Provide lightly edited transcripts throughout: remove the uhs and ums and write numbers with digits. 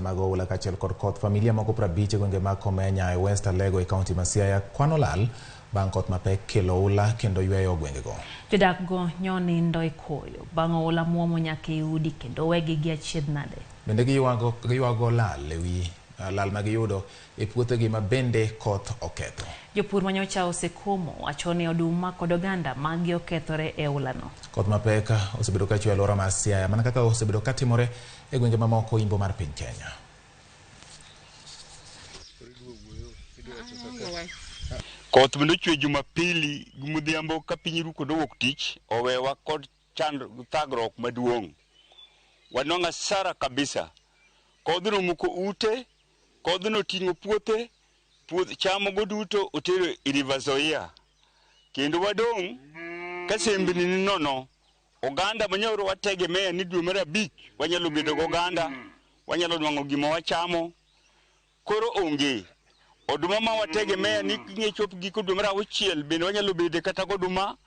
mag oula kaachiel kod koth. Familia moko 50 e gwenge mag Komenya e West Alego e kaunti ma Siaya kwano lal bang' koth mapek kelo oula kendo yweyo gwengego. Jodak go nyonindo e koyo bang' oula muomo nyaka e udi kendo wegi gi achiedh nade. Bende giywago lal ewi lal ma giyudo e puothegi ma bende koth oketho. Jopur manyocha osekomo wacho ni oduma kod oganda maggi okethore e oulano. Koth mapek osebedo ka chwe e alwora mar Siaya mana kaka osebedo ka timore e gwenge mamoko imbo mar piny Kenya. Koth bende ochwe Jumapili gi modhiambo ka piny ru kod owuok tich owewa kod thagruok maduong'. Wanwang'o hasara kabisa. Kodhno omuko ute, kodhno oting'o puothe, puoth cham go duto otero e River Nzoia. Kendo wadong' ka sembni ni nono. Oganda manyoro wategemea ni dwe mar 5 wanyalo bedo goganda, wanyalo nwang'o gima wachamo. Koro onge. Oduma ma wategemea ni king'e chop giko dwe mar 6 bende wanyalo bede kata goduma,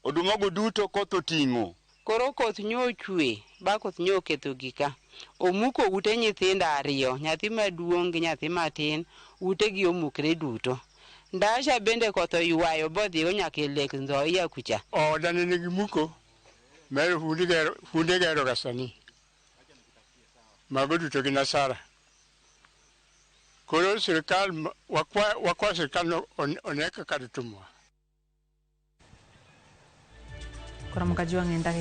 oduma go duto koth oting'o. Koro koth nyo chwe, ba koth nyo oketho gika. Omuko ute nyithindo 2, nyathi maduong' gi nyathi matin, utegi omukre duto. Ndasha bende koth oywayo bodhigo nyaka e lek Nzoia kucha. Oda ne nigi muko, mero funde gero ga sani. Mago duto gin hasara. Koro sirikal wakwa sirikal no one kaka dutumwa. Koro mkajua ng'enda.